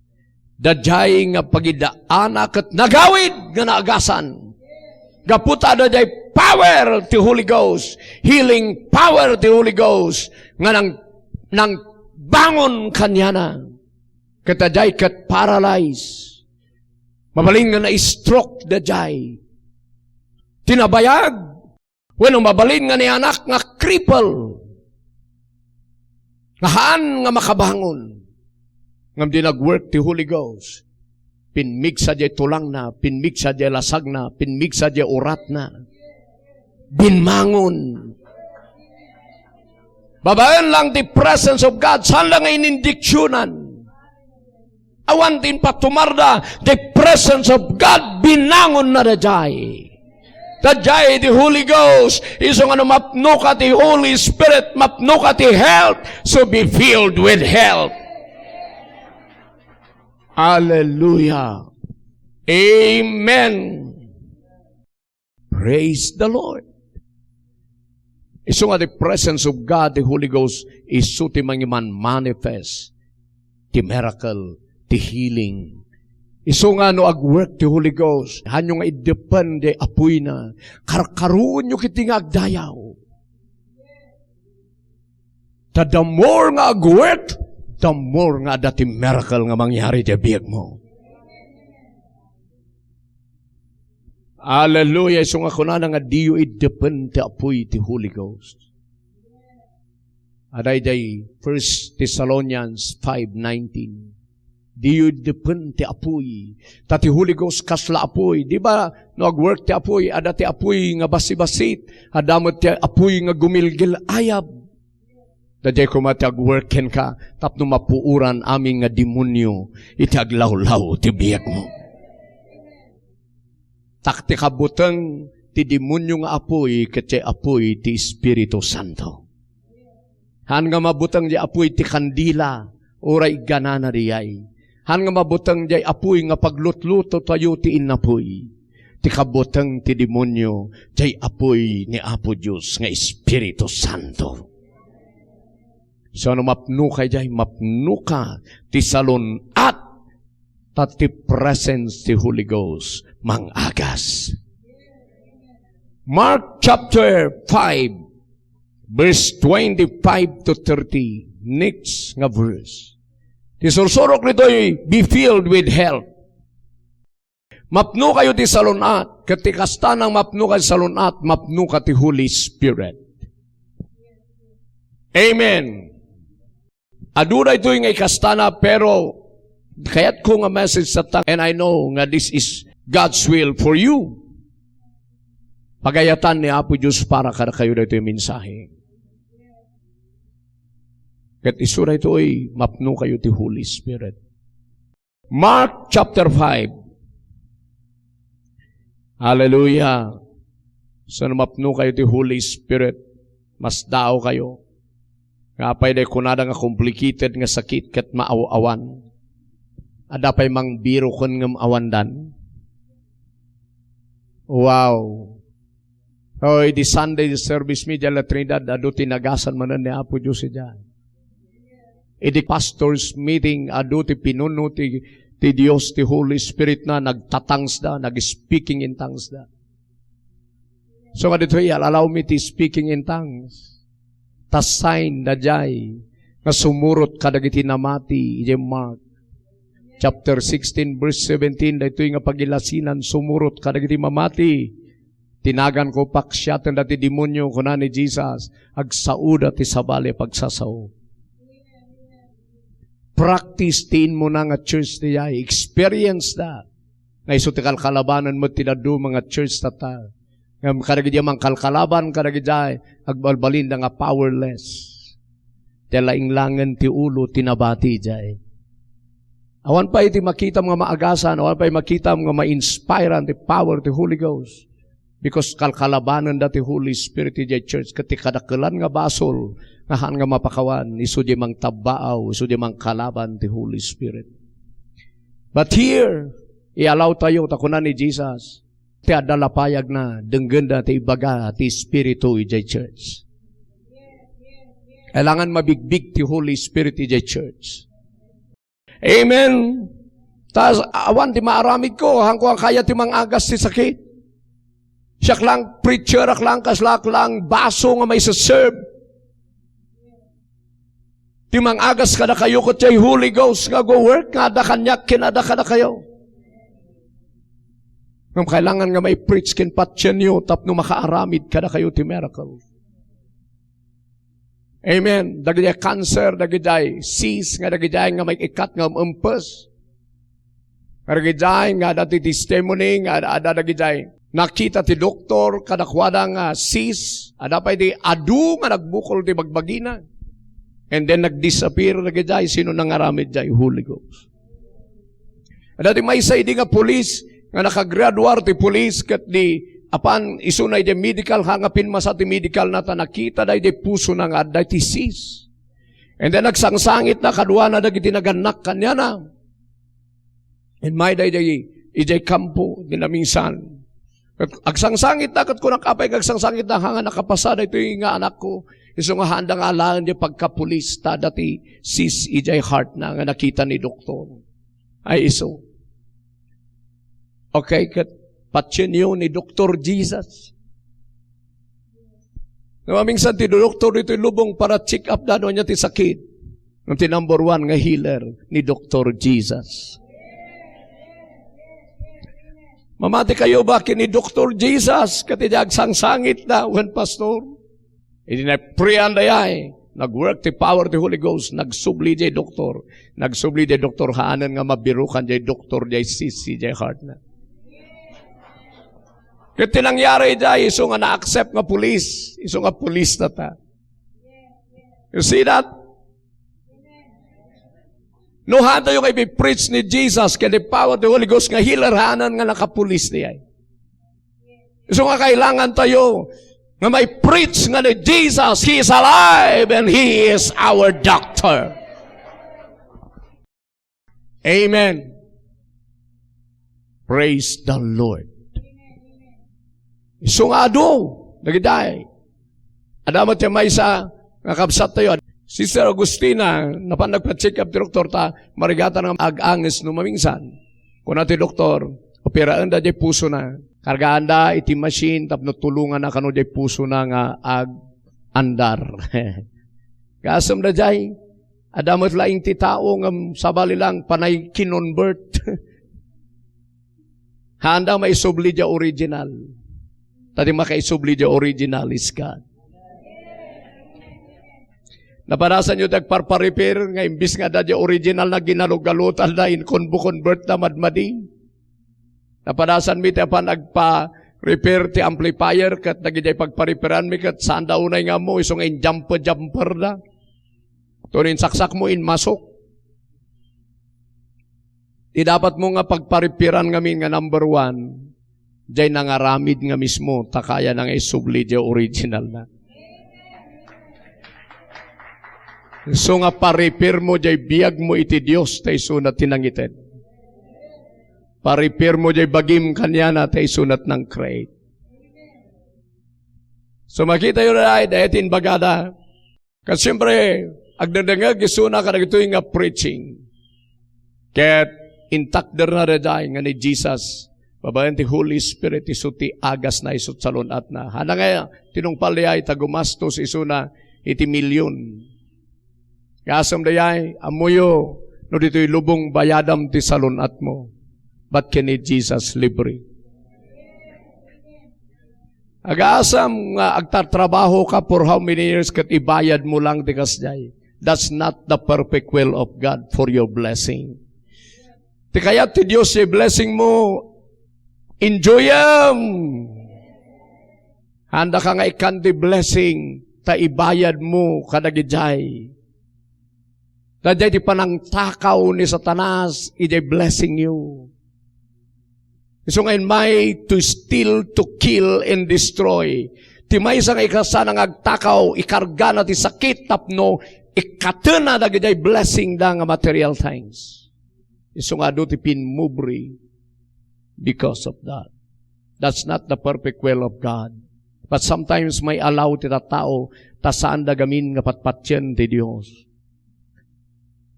Daydiay nga pagiddaana ket nagawid nga naagasan. Gapu ta daydiay power ti Holy Ghost, healing power ti Holy Ghost, nga nang, nangbangon kaniana. Ket daydiay ket paralyzed. Mabalin nga na-stroke daydiay. Tinabayag. Wenno mabalin nga ni anak nga cripple, nga haan nga makabangon. Ngem di nag-work ti Holy Ghost. Pinmigsa diay tulangna, pinmigsa diay lasagna, pinmigsa diay uratna. Binmangon. Babaen lang ti presence of God, saan lang nga inindiksionan. Awan ti impatumarda, the presence of God, binangonna daydiay. Daydiay ti Holy Ghost, isu nga no mapnoka ti Holy Spirit, mapnoka ti health, so be filled with health. Hallelujah. Amen. Praise the Lord. Isu nga the presence of God, the Holy Ghost, isu ti mangiman-manifest ti miracle, ti healing. Isu nga no ag-work ti Holy Ghost, haanyo nga iddepen diay apuyna, karkaruonyo ketdi nga agdayaw. Ta the more nga ag-work, the more nga adda ti miracle nga mangyari diay biagmo. Hallelujah. Isu nga kunana nga diyo iddepen ti apuy ti Holy Ghost. Adda idiay First Thessalonians five nineteen. Diyo iddepen ti apuy. Ta ti Holy Ghost kasla apuy. Di ba, no ag-work ti apuy, adda ti apuy nga basibasit, adda met ti apuy nga gumilgil-ayab. Daydiay koma ti ag-work kenka tapno mapuoran amin nga demonio iti aglawlaw ti biagmo. Ta ti kabuteng ti demonio nga apuy ket diay apuy ti Espiritu Santo. Haan nga mabuteng diay apuy ti kandila, uray igganana diay. Haan nga mabuteng diay apuy nga paglutlutotayo ti innapuy. Ti kabuteng ti demonio, diay apuy ni Apo Dios nga Espiritu Santo. So, no mapnoka idiay, mapnoka ti salun-at, ta ti presence ti Holy Ghost mangagas. Mark chapter five, verse twenty-five to thirty. Next nga verse. Ti sursurok ditoy, be filled with health. Mapnokayo ti salun-at, ket ti kasta nga mapnoka ti salun-at, mapnoka ti Holy Spirit. Amen. Adu daytoy nga ikastana, pero kayatko nga message ta, and I know nga this is God's will for you. Pagayatan ni Apo Dios para kadakayo daytoy mensahe. Ket isu daytoy, mapnokayo ti Holy Spirit. Mark chapter five. Hallelujah. So, no mapnokayo ti Holy Spirit, masdaawkayo. Nga apay diay kunada nga complicated nga sakit ket maaw-awan? Adda pay mangbiroken ngem awandan? Wow. Oy, idi Sunday service mi diay La Trinidad, adu ti nagasan manen ni Apo Dios idiay. Idi pastors meeting, adu ti pinuno ti, ti Dios, ti Holy Spirit na, nagtatangs da, nag-speaking in tongues da. So, nga ditoy, allow me ti speaking in tongues. Ta sign daydiay nga sumurot kadagiti namati, idiay Mark chapter sixteen, verse seventeen, daytoy nga pagilasinan, sumurot kadagiti mamati. Ti naganko, paksiaten dati demonio, kuna ni Jesus, agsaoda ti sabali a pagsasao. Practice ti immuna nga church diay, experience da. Nga isu ti kalkalabanan met ti dadduma nga church tatta. Ngem kadagiti mangkalkalaban kadagiti agbalbalinda nga powerless. Ti lainglangen ti ulo ti nabati diay. Awan pay ti makitam nga maagasan, awan pay makitam nga ma-inspirean ti power ti Holy Ghost. Because kalkalabananda ti Holy Spirit idiay church, ket ti kadakelan nga basol nga haan nga mapakawan, isu diay mangtabbaaw, isu diay mangkalaban ti Holy Spirit. But here, i-allow tayo, ta kuna ni Jesus, ti adda la payagna, denggenda ti ibaga ti Espiritu idiay church. Kailangan mabigbig ti Holy Spirit idiay church. Amen. Ta awan ti maaramidko, haanko a kaya ti mangagas ti sakit. Siak lang preacher, ak lang kasla, ak lang baso nga maiseserve. Ti mangagas kadakayo ket diay Holy Ghost nga go-work nga adda kaniak ken adda kadakayo. Ngem kailangan nga mai-preach ken patienyo tapno makaaramid kadakayo ti miracle. Amen. Dagidiay cancer, dagidiay cyst, nga dagidiay nga maikkat nga um-, umpes. Dagidiay nga adda ti testimony, nga adda dagidiay nakita ti doktor, kadakuada nga cyst, adda pay ti adu nga nagbukol ti bagbagina. And then nag-disappear dagidiay, sino nangaramid diay? Holy Ghost. Adda ti maysa idi nga pulis, nga nakagraduar ti pulis, ket di, apan isuna idiay medical, ha nga pinmasa ti medical na ta nakita daydiay pusona nga adda ti cyst. And then nagsangsangit na kaduana dagiti nagannak kaniana. Immay daydiay, idiay kampo, di naminsan. Ket agsangsangit na, ket kunak, "Apay nga agsangsangit na, ha nga nakapasa daytoy nga anakko?" Isu nga haanda nga alaen diay pagkapulis, ta adda ti cyst idiay heart na nga nakita ni doktor. Ay isu. Okay, ket patienyo ni Doktor Jesus. Namamingsan ti doktor ditoy lubong para check up da no ania ti sakit. Ngem ti number one nga healer ni Doktor Jesus. Mamati kayo ba ken ni Doktor Jesus? Ket idi agsangsangit na, wen, pastor. Idi naprian dayay, nag-work ti power ti Holy Ghost, nagsubli diay doktor. Nagsubli diay doktor, haanen nga mabirukan diay doktor diay cyst diay heart na. Ket ti nangyari diay, isu nga na-accept nga pulis, isu nga pulis na ta. You see that? No, haantayo nga ipipreach ni Jesus ken the power of the Holy Ghost nga healer, haanen nga nakapulis diay. Isu nga kailangan tayo nga mai-preach nga ni Jesus, He is alive and He is our doctor. Amen. Praise the Lord. Isu nga adu, dagidiay. Adda met ti maysa nga kabsat tayo. Sister Agustina, napan nagpa-check up ti doktor ta, marigatan nga ag-anges no mamingsan. Kuna ti doktor, operaenda diay pusona. Kargaanda iti machine tapno tulonganna kano diay pusona nga ag-andar. Gasem daydiay, adda met laeng ti tao nga sabali lang panay kinonvert. Haanda maisubli diay original. Ta ti makaisubli diay original is God. Napadasanyo ti agparpa-repair nga imbis nga adda diay original na ginalugalutan da, inconvo-convert da madmadi. Napadasanmi ti apan agpa-repair ti amplifier ket dagidiay pagpa-repairanmi ket saan da unay nga ammo, isu nga injumper-jumper da. Tono insaksakmo, inmasok. Ti dapatmo nga pagpa-repairan ngamin nga number one, diay nangaramid nga mismo, ta kayana nga isubli diay original na. Isu nga pa-repair mo diay biag mo iti Dios, ta isuna ti nangited. Pa-repair mo diay bagim kaniana, ta isuna ti nang-create. So, makitayo daydiay, daydiay ti imbagada. Ket siempre, agdengdengngeg isuna kadagitoy nga preaching. Ket intakderna daydiay nga ni Jesus, babaen ti Holy Spirit, isu ti agasna, isu ti salun-atna. Haanna nga tinungpal daydiay ta gumastos isuna iti milyon. Gasem daydiay, ammoyo, no ditoy lubong bayadam ti salun-atmo. But ken ni Jesus, libre. Agasem nga agtatrabaho ka for how many years ket ibayad mo lang ti kasdiay. That's not the perfect will of God for your blessing. Ti kayat ti Dios ti blessing mo, enjoyem. Haanda ka nga ikkan ti blessing, ta ibayad mo kadagidiay. Daydiay ti panangtakaw ni Satanas idiay blessing yo. Isu nga immay to steal, to kill, and destroy. Ti maysa nga ikasana nga agtakaw, ikargana ti sakit tapno ikkatena dagidiay blessing da nga material things. Isu nga adu ti pimmubri because of that. That's not the perfect will of God. But sometimes may allow ti tattao ta saanda gamin nga patpatien ti Dios.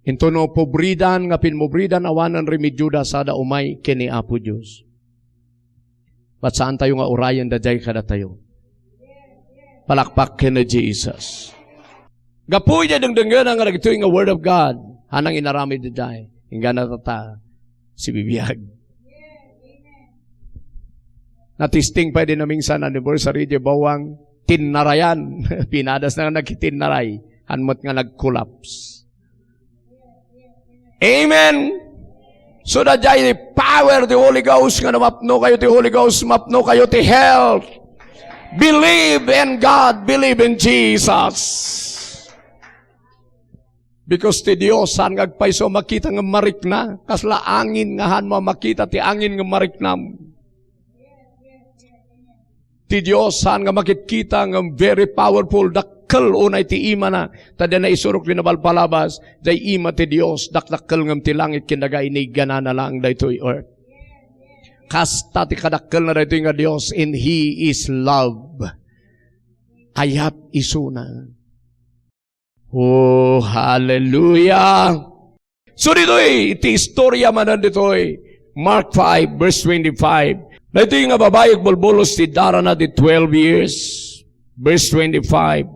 Intono pobridan nga pinmobridan awanen remedioda sada umay ken ni Apo Dios. But saan tayo nga urayen daydiay kadatayo? Palakpak ken ni Jesus. Gapu iti dengdengngana nga dagitoy nga Word of God, hanang inaramid daydiay. Inggana tata, sibibiag. Natisting pay di namingsan anniversary di bawang, tinnarayan. Pinadas na nga nagkitinnaray. Han met nga nag-collapse. Amen. So, daydiay the power of the Holy Ghost nga namapno kayo ti Holy Ghost, mapno kayo ti health. Believe in God, believe in Jesus. Because ti Dios, saan nga agpayso a makita nga marikna? Kasla angin nga han mo a makita ti angin nga mariknam. Ti Dios, saan nga makitkita nga very powerful, dakkel unay ti imana, ta dina isurok ti nabalbaliwan, jay ima ti Dios, dakdakkel ngem ti langit ken daga, inigganana laeng daytoy earth. Kasta ti kadakkelna daytoy nga Dios, and He is love. Ayat isuna. Oh, hallelujah! So ditoy, iti istorya manen ditoy, Mark five, verse twenty-five. Daytoy nga babai agbulbulos ti darana di twelve years. Verse twenty-five.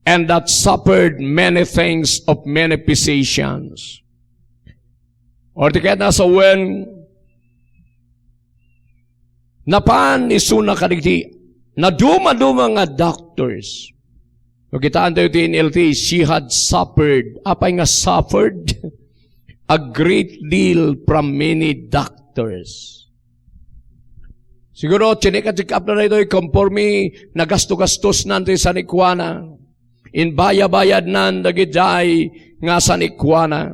And that suffered many things of many physicians. Or ti kayatna sawen, napan isuna kadagiti nadumaduma nga doctors. No, kitaentayo ti N L T, she had suffered. Apay nga suffered? A great deal from many doctors. Siguro, chinek-check up na daytoy, konforme nagasto-gastos nan ti sanikuana. Inbayabayad nan dagiti nga sanikuana.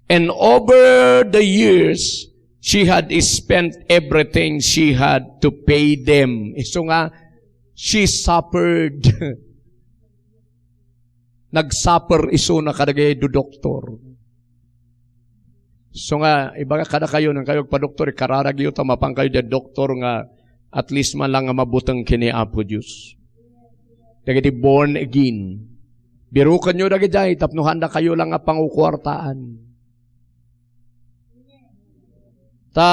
And over the years, she had spent everything she had to pay them. Isu nga, she suffered. Nagsuffer isuna kadagiti doktor. So nga, ibaga kadakayo, nang kayo agpadoktor, ikararagyo ta mapan kayo diay doktor nga at least man lang nga mabuteng ken ni Apo Dios. Dagiti born again. Birukenyo dagiti ay tapno handa kayo lang nga pangukuartaan. Ta,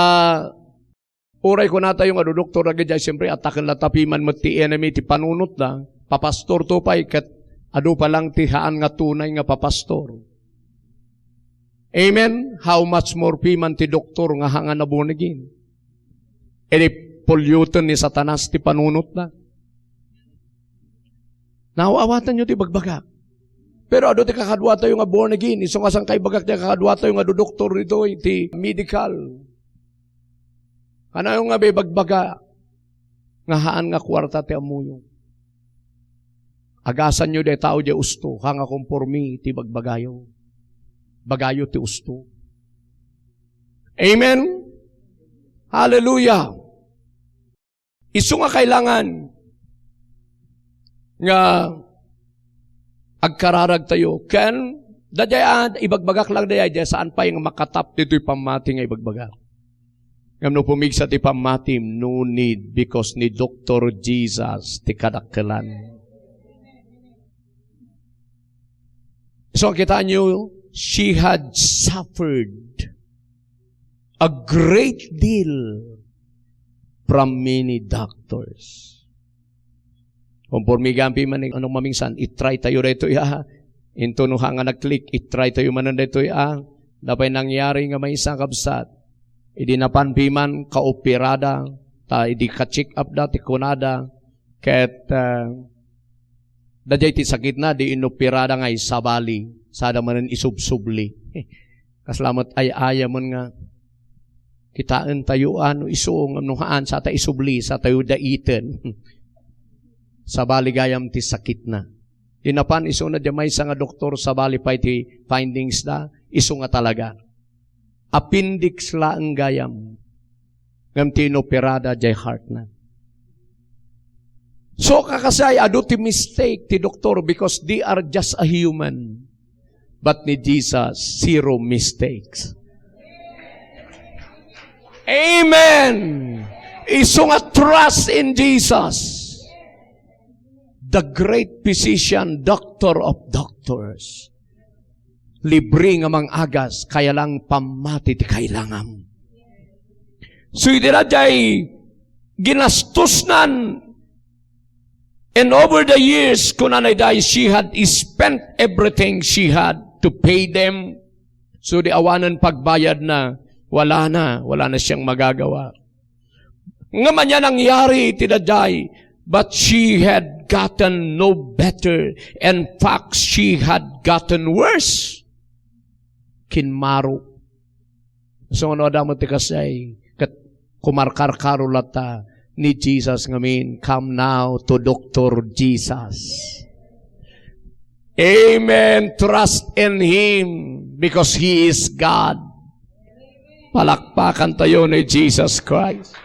uray kunatayo nga dudoktor dagiti ay, siyempre, ataken la ta piman met ti enemy ti panunotda. Papastor to pay, ket adu pa lang ti haan nga tunay nga papastor. Amen? How much more piman ti doktor nga haan nga born again? Idi polluten ni Satanas ti panunotda. Naaw-awatanyo ti bagbagak. Pero adu ti kakaduatayo nga born again. Isu nga saan kaibagak ti kakaduatayo nga dudoktor ditoy ti medical. Kanayo nga ibagbaga nga haan nga kuarta ti ammoyo. Agasanyo diay tao diay usto, haan nga konforme ti bagbagayo. Bagayo ti usto. Amen? Hallelujah! Isu nga kailangan nga agkararagtayo. Ken, daydiay, ah, ibagbagak lang daydiay, saan pay nga makatap ditoy pammati nga ibagbagak. Ngem no pumigsa ti pammatim, no need, because ni Doktor Jesus ti kadakkelan. So, kita niyo, she had suffered a great deal from many doctors. Konforme gampi man, ano mamingsan, i-try tayo daytoy, ah. Into no haan nga nag-click, i-try tayo manen daytoy, ah. Napay nangyari nga maysa, kabsat. Idi napan piman, kaoperada, ta idi ka-check up da, ti kunada, ket, ah, daydiay ti sakitna, di inoperada nga isabali, sada manen isubsubli. Kasla met ay-ayamen nga, kitaentayo, ah, no isu, ngem no haan, sata isubli, satayo daiten. Sabali gayam ti sakitna. Di napan isuna diay maysa nga doktor, sabali pay ti findings da, isu nga talaga. Appendix laeng gayam. Ngem ti inoperada diay heart na. So, kakasay, adu ti mistake ti doktor because they are just a human. But ni Jesus, zero mistakes. Amen! Isu nga trust in Jesus, the great physician, doctor of doctors. Libre nga mangagas, kaya lang pammati ti kailangam. So, iti daydiay ginastusnan, and over the years, kunana daydiay, she had spent everything she had to pay them. So, di awanen pagbayadna, wala na, wala na siyang magagawa. Ngem ania nangyari iti daydiay? But she had gotten no better. In fact, she had gotten worse. Kinmaro. So, no adda met ti kasdiay, ket kumarkarkaro latta ni Jesus ngamin, "Come now to Doctor Jesus." Amen. Trust in Him because He is God. Palakpakan tayo ni Jesus Christ.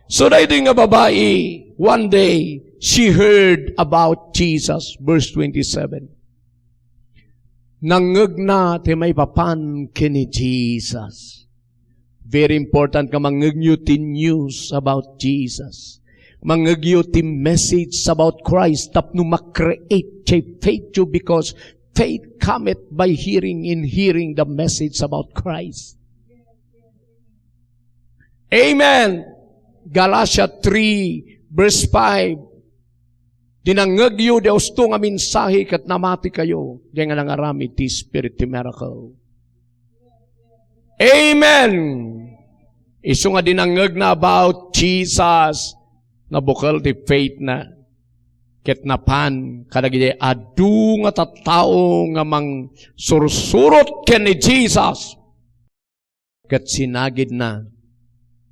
So, daytoy nga babai, one day, she heard about Jesus. Verse twenty-seven. Nangngegna ti maipapan ken ni Jesus. Very important nga mangngegyo ti news about Jesus. Mangngegyo ti message about Christ tapno ma-create ti faith you, because faith cometh by hearing, and hearing the message about Christ. Amen. Galatia three, verse five. Dinangngegyo ti usto nga mensahe ket namatikayo, diay nga nangaramid ti Spirit ti miracle. Amen. Isu nga dinangngegna about Jesus, nabukel ti faith na. Ket napan kadagiti adu nga tattao nga mangsursurot ken ni Jesus. Ket sinagidna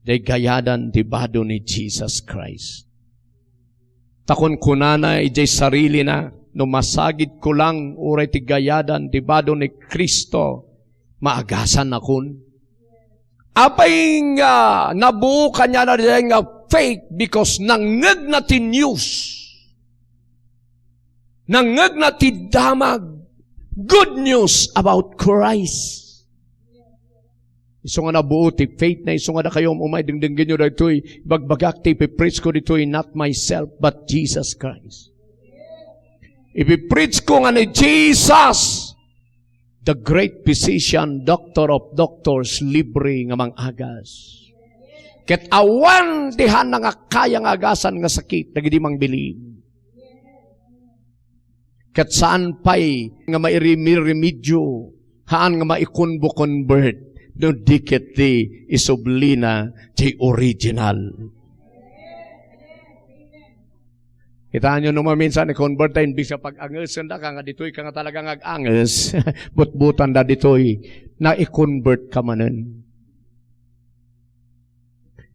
diay gayadan ti bado ni Jesus Christ. Ta kunkunana idiay sarilina, "No masagidko lang uray ti gayadan ti bado ni Cristo, maagasanakon." Apay nga nabuo kaniana diay nga faith? Because nangngegna ti news. Nangngegna ti damag. Good news about Christ. Isu nga nabuo ti faith na, isu nga dakayo umay, dengdenggenyo daytoy, ibagbagak ti ipipreach ko ditoy, not myself, but Jesus Christ. Ipipreach ko nga ni Jesus, the great physician, doctor of doctors, libre nga mangagas. Ket awan ti haanna nga kaya nga agasan nga sakit dagiti mangbilin. Ket saan pay nga mairimi-, remedyo, haan nga maikunbo-convert no di ket ti isublina ti original. Kitaenyo no maminsan i-convert da, imbis nga pag-angesendaka nga ditoy ka nga talaga nga ag-anges, butbutanda ditoy, na-convert ka manen.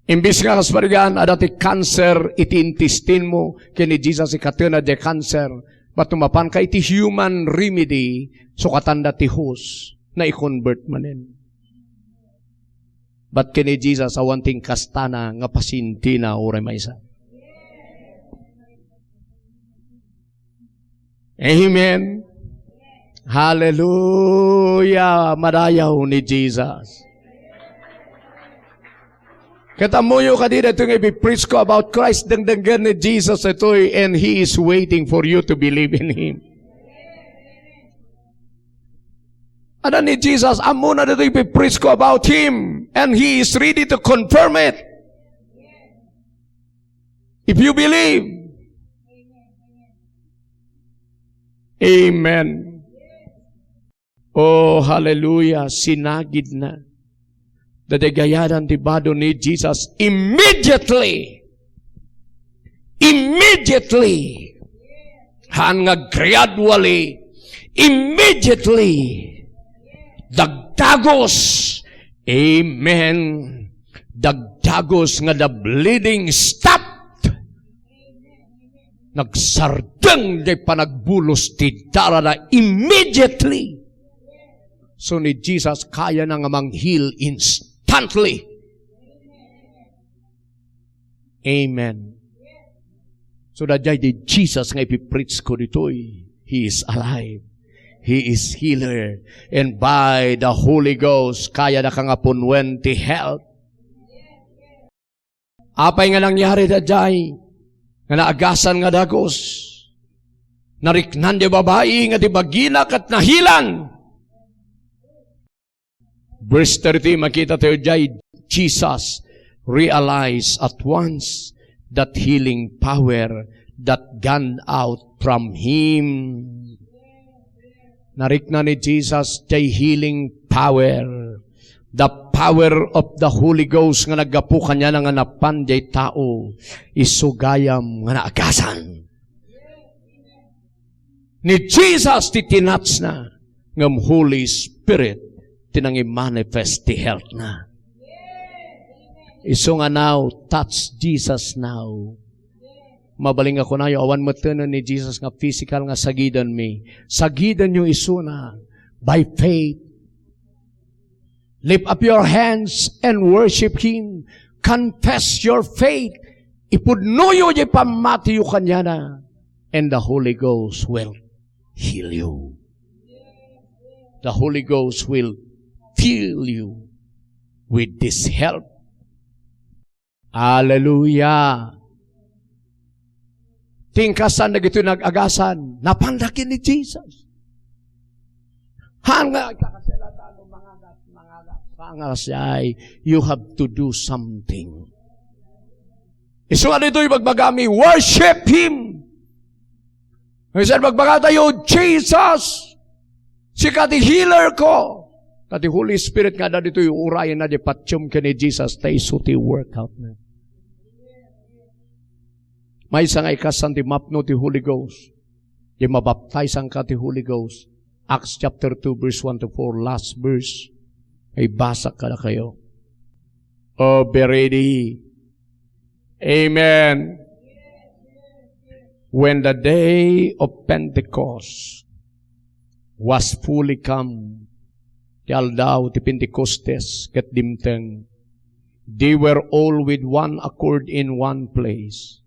Imbis nga kas parigan, adda ti cancer iti intestinmo, ken ni Jesus ikatena diay cancer. But no mapanka iti human remedy, sukatanda ti hose, na-convert manen. But ken ni Jesus, awan ti inkastana nga pasientina uray maysa. Amen. Hallelujah. Madayaw ni Jesus. Ket ammoyo kadi daytoy nga ipipreach ko about Christ, dengdenggen ni Jesus daytoy, and He is waiting for you to believe in Him. Adda ni Jesus, ammona daytoy ipipreach ko about Him, and He is ready to confirm it. If you believe. Amen. Oh, hallelujah. Sinagidna. Daydiay gayadan ti bado ni Jesus immediately. Immediately. Haan nga gradually. Immediately. Dagdagus. Amen. Dagdagus nga the bleeding stopped. Nagsardeng diay panagbulos ti darana immediately. So ni Jesus, kayana nga mang-heal instantly. Amen. So, daydiay ti Jesus nga ipipreach ko ditoy, He is alive. He is healer. And by the Holy Ghost, kayadaka nga punuen ti health. Apay nga nangyari daydiay nga naagasan nga dagus? Nariknan ti babai nga ti bagina ket nahilan. Verse thirty, makita tayo diay, Jesus realized at once that healing power that gone out from him. Narikna ni Jesus diay healing power, the power of the Holy Ghost nga naggapu kaniana nga napan diay tao, isu gayam nga naagasan. Ni Jesus ti tinouch na, ngem Holy Spirit ti nangimanifest ti health na. Isu nga now, touch Jesus now. Mabalin nga kunayo, awan metten ni Jesus nga physical nga sagidenmi. Sagidenyo isuna by faith. Lift up your hands and worship Him. Confess your faith. Ipudnoyo diay pammatiyo kaniana. And the Holy Ghost will heal you. The Holy Ghost will fill you with this help. Hallelujah! Ti inkasan dagitoy nag-agasan, napanda ken ni Jesus. Haan nga agkakasala tayo, mangagas, mangagas, mangagas, ay, you have to do something. Isu nga ditoy ibagbagami, worship Him. Minsan magbaga tayo, "Jesus, sika ti healer ko." Ta ti Holy Spirit nga adda ditoy, urayenna diay patienyo ken ni Jesus, ta isu ti workout na. Maysa nga ikasan ti mapno ti Holy Ghost. Diay mabaptaisanka ti Holy Ghost. Acts chapter two, verse one to four, last verse. Ibasak kadakayo. Oh, be ready. Amen. When the day of Pentecost was fully come, ti aldaw ti Pentecostes ket dimteng, they were all with one accord in one place.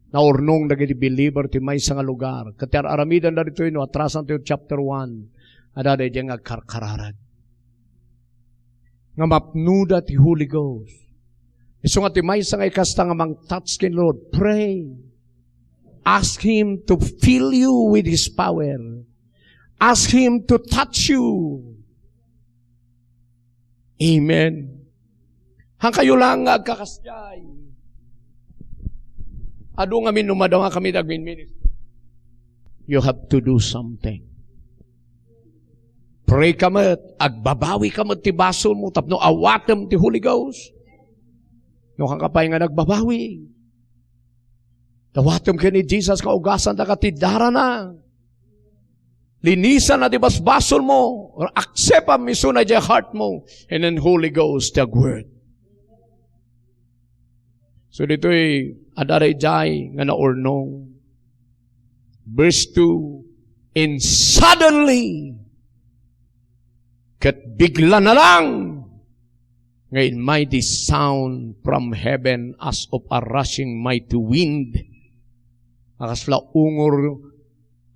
Naurnong dagiti believer ti maysa nga lugar. Ket ti ar-aramidenda ditoy no atrasan ti chapter one, adda daydiay nga agkarkararag. Nga mapnoda ti Holy Ghost. Isu nga ti maysa nga ikasta nga mangtouch ken Lord, pray. Ask Him to fill you with His power. Ask Him to touch you. Amen. Haankayo lang nga agkakasdiay. Adu ngamin no madama kami dagmin minister. You have to do something. Pray ka met, agbabawi ka met ti basolmo tapno awatem ti Holy Ghost. No, haanka pay nga nagbabawi. Awatem ken ni Jesus nga ugasanta ket ti darana. Linisanna ti basbasolmo, or acceptam isuna diay heartmo, and then Holy Ghost ti agwork. So ditoy, adda daydiay nga naurnong. Verse two, "And suddenly," ket bigla na lang, nga in mighty sound from heaven as of a rushing mighty wind, a kasla ungor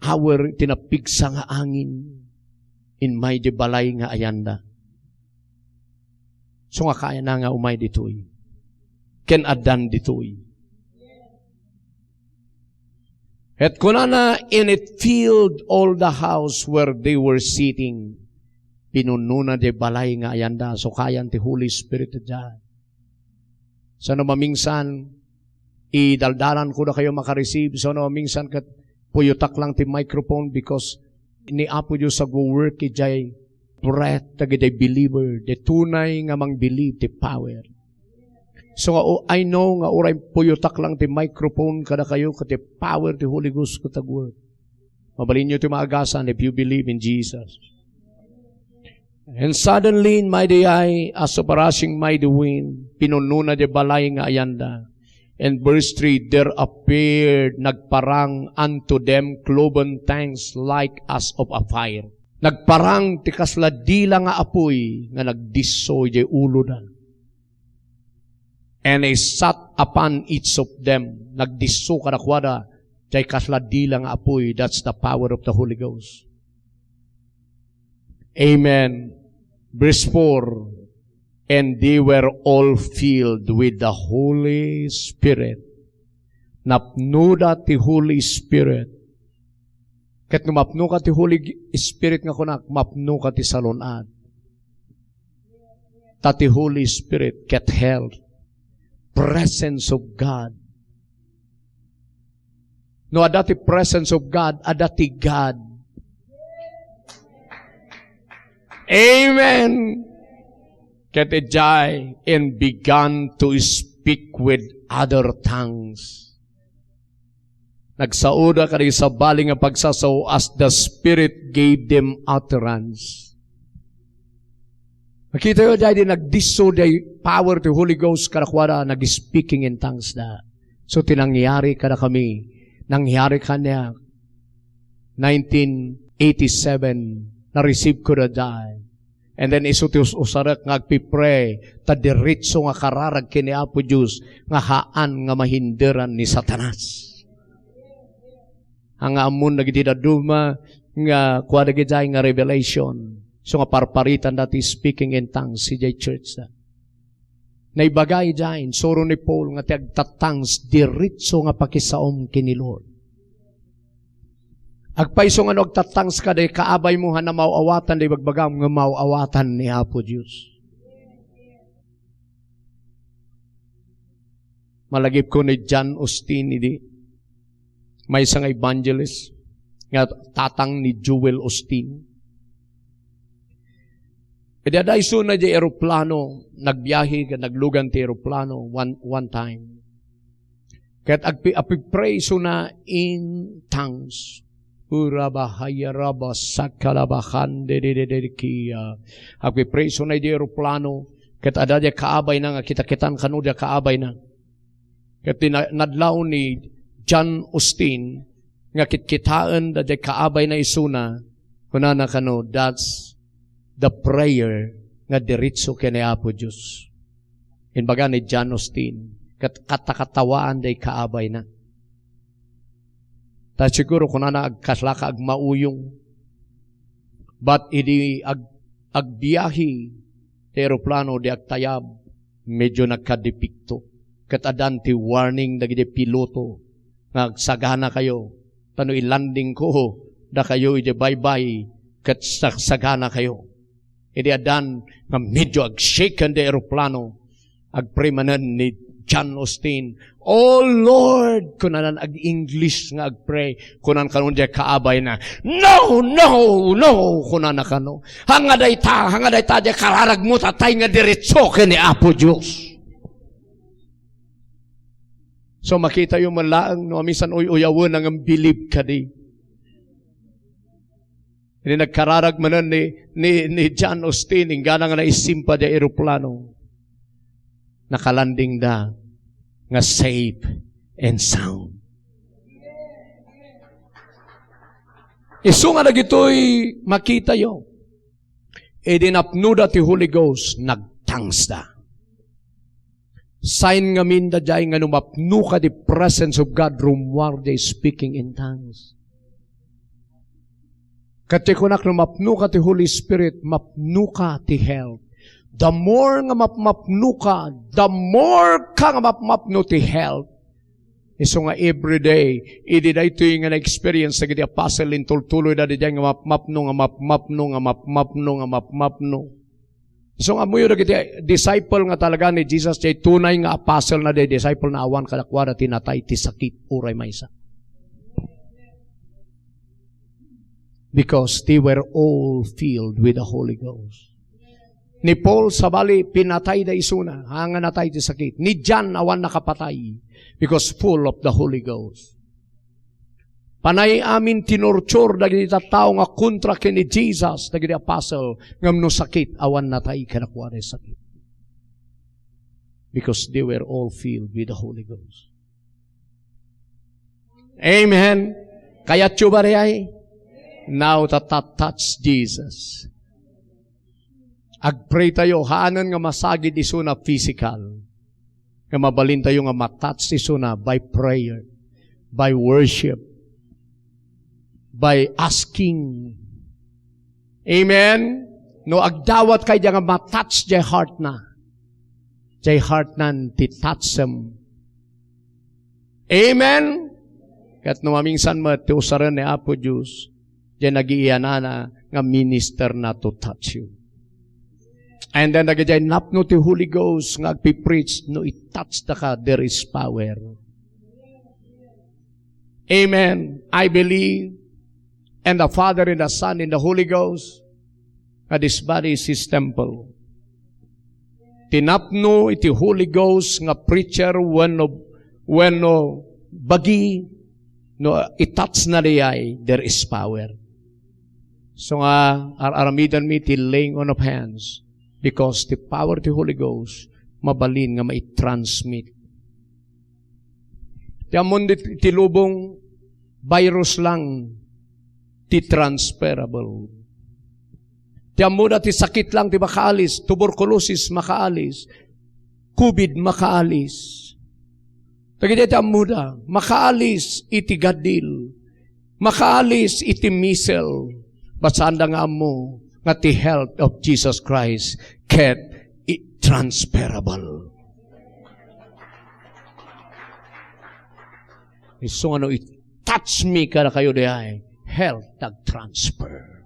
awer ti napigsa nga angin, in mighty balay nga ayanda. So nga kayana nga umay ditoy. Ken addan ditoy. Et kunana, "And it filled all the house where they were sitting." Pinunnona diay balay nga ayanda, so kayan ti Holy Spirit diay. Sano mamingsan, idaldalan ko dakayo makareceive, sano mamingsan ket puyotak lang ti microphone because ni Apo Dios agwo-work idiay breath dagiti believer, ti tunay nga mangbelieve ti power. So nga, oh, I know nga uray puyotak lang ti microphone kadakayo ket ti power ti Holy Ghost ket agwork. Mabalinyo ti maagasan if you believe in Jesus. And suddenly, in mighty eye, as of a rushing mighty wind, pinunnona diay balay nga ayanda. And verse three, "There appeared," nagparang, "unto them cloven tongues like as of a fire." Nagparang ti kasla dila nga apuy nga nagdisso idiay uloda. "And he sat upon each of them." Nagdisso kadakuada diay kasla dila nga apuy. That's the power of the Holy Ghost. Amen. Verse four. And they were all filled with the Holy Spirit. Napnoda ti Holy Spirit. Ket no mapnoka ti Holy Spirit nga kunak, mapnoka ti salun-at. Ta ti Holy Spirit ket health, presence of God. No adda ti presence of God, adda ti God. Amen. Ket idiay, and began to speak with other tongues. Nagsaoda kadagiti sabali nga pagsasao as the Spirit gave them utterance. Makita yo, diay di nagdisso, diay power ti Holy Ghost, kadakuada, nag-speaking in tongues da. So, ti nangyari kadakami, nangyari kaniak, nineteen eighty-seven, na-receive ko da diay. And then, isu ti us-, usarek nga agpipray, ta diretso nga kararag ken ni Apo Dios, nga haan nga mahinderan ni Satanas. Haan nga ammon dagiti dadduma nga kua dagidiay nga revelation. So nga parparitan da ti speaking in tongues idiay church da. Naibaga idiay, insuro ni Paul nga ti agtatangs diretso nga pakisaom ken ni Lord. Agpayso nga no agtatangs ka, di kaabaymo, haan a maaw-awatan, di bagbagam nga maaw-awatan ni Apo Dios. Malagipko ni John Osteen idi, maysa nga evangelist nga tatang ni Joel Osteen. Idi adda isuna diay eroplano, nagbiahe ket naglugan ti eroplano one, one time. Ket agpi-, agpipray isuna in tongues. Urabahayaraba sakalabahande de de de kia. Agpipray isuna idi eroplano, ket adda diay kaabayna nga kitakitan kano diay kaabayna. Ket ti na-, nadlaw ni John Osteen nga kitkitaen daydiay kaabayna isuna, kunana kano, "That's the prayer nga diretso ken ni Apo Dios." Imbaga ni John Osteen, kat-, katakatawaan diay kaabayna. Ta siguro kunana, agkaslaka agmauyong. But idi ag-, agbiahe ti eroplano, di agtayab, medyo nagkadepekto. Ket addan ti warning dagiti piloto nga, "Agsagana kayo, ta no i-landing ko dakayo idiay baybay, ket sagsagana kayo." Idi addan nga medyo agshaken ti eroplano, agpray manen ni John Osteen, "Oh Lord," kunanan, ag-English nga agpray, kunan kano diay kaabayna, "No, no, no," kunana kano. "Haan nga dayta, haan nga dayta diay kararagmo, tatay nga diretso ken ni Apo Dios." So, makitayo man laeng no, a, minsan uy-uyawen nga bilib kadi. Idi nagkararag manen ni, ni, ni John Osteen, inggana nga naisimpa diay eroplano, nakalanding da nga safe and sound. Isu nga dagitoy makitayo, idi napnoda ti Holy Ghost, nagtangsda. Sign ngamin daydiay nga no mapnoka ti presence of God, rummuar diay speaking in tongues. Ket ti kunak, no mapnoka ti Holy Spirit, mapnoka ti health. The more nga mapmapnoka, the more ka nga mapmapno ti health. Isu nga everyday, idi daytoy nga na-experience dagiti apostle, intultuloyda daydiay nga mapmapno, nga mapmapno, nga mapmapno, nga mapmapno. Isu nga ammoyo dagiti disciple nga talaga ni Jesus, diay tunay nga apostle na, diay disciple na awan kadakuada ti natay ti sakit uray maysa. Because they were all filled with the Holy Ghost. Ni Paul, sabali, pinatayda isuna, haan nga natay ti sakit. Ni John, awan nakapatay because full of the Holy Ghost. Panay amin tinorture dagiti tattao nga kontra ken ni Jesus, dagiti apostle, ngem no sakit, awan natay kadakuada ti sakit. Because they were all filled with the Holy Ghost. Amen. Kayatyo ba diay? Now, ta-, ta-, touch Jesus. Agpray tayo, haanen nga masagid isuna physical. Nga mabalin tayo nga ma-touch isuna by prayer, by worship, by asking. Amen? No agdawat kay diay nga ma-touch diay heart na. Jay heartnan ti touchem. Amen? Ket no mamingsan met ti usaren ni Apo Dios, jay nagiyanana nga minister na to touch you. And then, dagiti napno ti Holy Ghost nga agpipreach, no i-touch daka, there is power. Amen. I believe, and the Father, and the Son, and the Holy Ghost, that this body is His temple. Ti napno iti Holy Ghost nga preacher wenno, wenno bagi, no i-touch na daydiay, there is power. So nga, ar-aramidenmi ti laying on of hands, because ti power ti Holy Ghost, mabalin nga maitransmit. Ti ammon di-, ti lubong, virus lang ti transferable. Ti ammoda ti sakit lang ti makaalis, tuberculosis makaalis, covid makaalis. Dagiti ti ammoda, makaalis iti gaddil, makaalis iti measles, ba't saanda nga ammo nga ti health of Jesus Christ ket i-, transferable. Isu nga no i-touch mi kadakayo daydiay, health nag-transfer.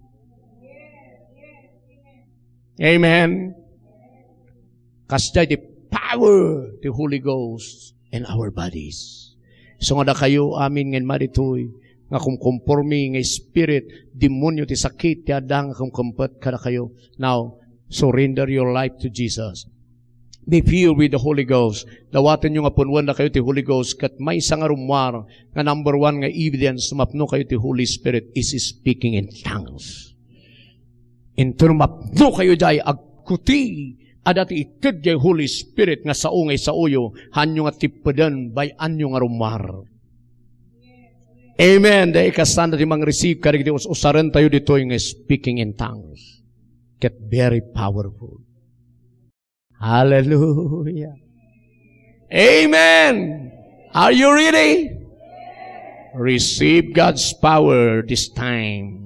Amen. Kasdiay ti power ti Holy Ghost in our bodies. Isu nga dakayo amin nga inma ditoy, nga kumkumpormi nga spirit, demonyo ti sakit ti adda nga kumkumpet kadakayo. Now, surrender your life to Jesus. Be filled with the Holy Ghost. Dawatenyo nga punuen dakayo ti Holy Ghost, ket maysa nga rummuar nga number one nga evidence mapno kayo ti Holy Spirit is speaking in tongues. Inton mapno kayo jay, agkuti, adda ti ited jay Holy Spirit nga sao nga isaoyo, hanyo nga tippeden, bay-anyo nga rummuar. Amen. Daydi kasano ti mang-receive kadagiti us-, usarentayo ditoy nga speaking in tongues. Ket very powerful. Hallelujah. Amen. Are you ready? Receive God's power this time.